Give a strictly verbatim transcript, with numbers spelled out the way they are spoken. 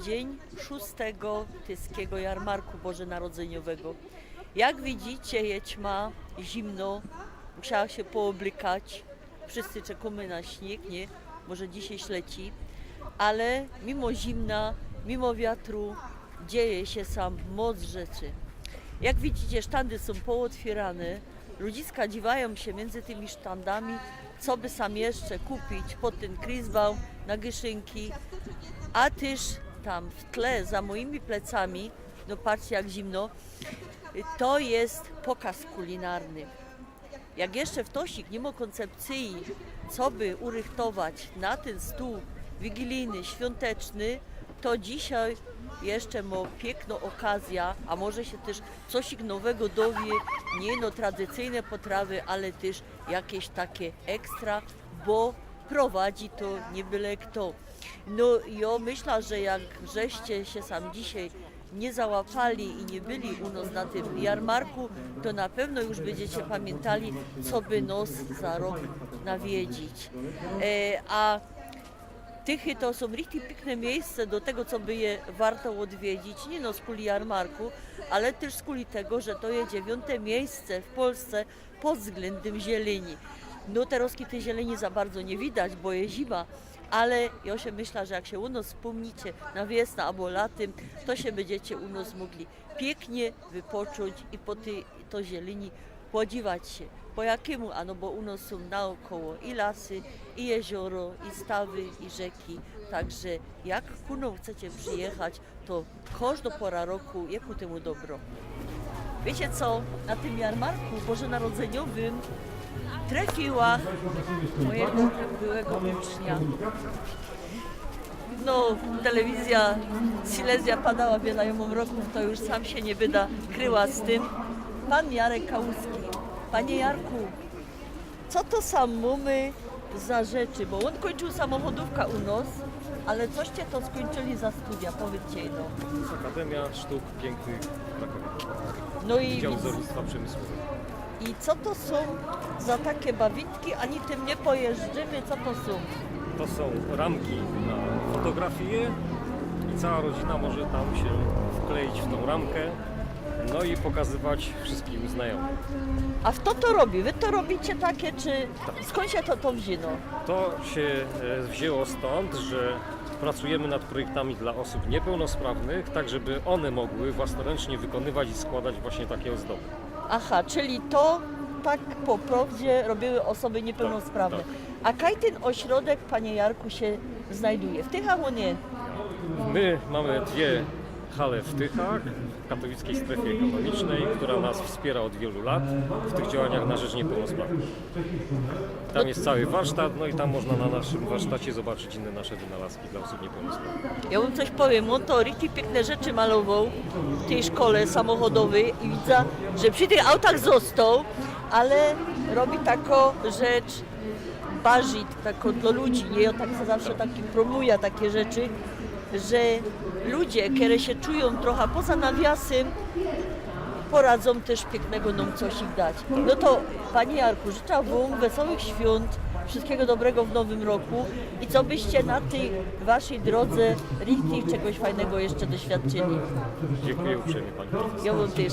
Dziyń szōstego tyskigo jarmarku bożonarodzyniowego. Jak widzicie, je ćma, zimno, musiałam sie pooblykać. Wszyscy czekōmy na śniyg, niy? Może dzisiej śleci, ale mimo zimna, mimo wiatru dzieje sie sam moc rzeczy. Jak widzicie, sztandy sōm pootwierane, ludziska dziwajōm sie miyndzy tymi sztandami, co by sam jeszcze kupić pod tyn Christbaum na gyszynki, a tyż tam w tle, za mojimi plecami, no patrzcie jak zimno, to je pokaz kulinarny. Jak jeszcze ftosik niy mo kōncepcyji, co by urychtować na tyn stōł wigilijny, świąteczny, to dzisiej jeszcze mo piykno okazyjo, a może sie tyż cosik nowego dowie, niy no tradycyjne potrawy, ale tyż jakeś take ekstra, bo prowadzi to niy byle fto. No, jo myśla, że jak żeście sie sam dzisiej niy załapali i niy byli u nos na tym jarmarku, to na pewno już bydziecie pamiyntali, co by nos za rok nawiedzić. E, a Tychy to sōm richtig piykne miyjsce do tego, co by je warto ôdwiedzić, niy no skuli jarmarku, ale tyż skuli tego, że to je dziewiyōnte miyjsce w Polsce pod wzglyndym zieleni. No, terŏzki tyj zieleni za bardzo niy widać, bo je zima, ale jo sie myśla, że jak sie u nos spōmnicie na wiesna abo latym, to sie bydziecie u nos mogli piyknie wypoczōńć i po tyj to zieleni podziwać sie. Po jakimu? Ano bo u nos sōm naôkoło i lasy, i jezioro, i stawy, i rzeki. Tak że jak ku nōm chcecie przijechać, to kożdo pora roku je ku tymu dobro. Wiycie co? Na tym jarmarku bożonarodzyniowym trefiła mojigo byłego ucznia. No, telewizyjo Silesia padała wiela jōm rokōw, to już sam sie niy byda kryła z tym. Pan Jarek Kałuski. Panie Jarku, co to sam mōmy za rzeczy? Bo ôn kōńczył samochodōwka u nos, ale coście to skōńczyli za studia, powiydzcie no. Akademia Sztuk Pięknych w Krakowie. No i Wydział widz- Wzornictwa Przemysłowego. I co to sōm za take bawitki? Ani tym niy pojeżdżymy, co to sōm? To są ramki na fotografie i cała rodzina może tam się wkleić w tą ramkę, no i pokazywać wszystkim znajomym. A fto to robi? Wy to robicie take, czy skōnd sie to, to wziyno? To się e, wzięło stąd, że pracujemy nad projektami dla osób niepełnosprawnych, tak żeby one mogły własnoręcznie wykonywać i składać właśnie takie ozdoby. Aha, czyli to tak po prawdzie robiły ôsoby niypełnosprawne. Tak, tak. A kaj tyn ôśrodek, panie Jarku, sie znajduje? W Tychach ôn je? My mamy dwie hale w Tychach, w katowickiej strefie ekonomicznej, która nas wspiera od wielu lat w tych działaniach na rzecz niepełnosprawnych. Tam jest cały warsztat, no i tam można na naszym warsztacie zobaczyć inne nasze wynalazki dla osób niepełnosprawnych. Jo wōm coś powiym, ôn to richtig piykne rzeczy malowoł w tyj szkole samochodowyj i widza, że przi tych autach ôstoł, ale robi tako rzecz bardzij tako dlo ludzi, niy? Jo tak zawsze taki prōmuja take rzeczy, że ludzie, kere sie czujōm trocha poza nawiasym, poradzōm tyż piyknego nōm cosik dać. No to, panie Jarku, życza wōm wesołych świōnt, wszystkigo dobrego w nowym roku i co byście na tyj waszyj drodze richtig czegoś fajnego jeszcze doświadczyli. Dziękuję uprzejmie pani profesor. Jo wōm tyż.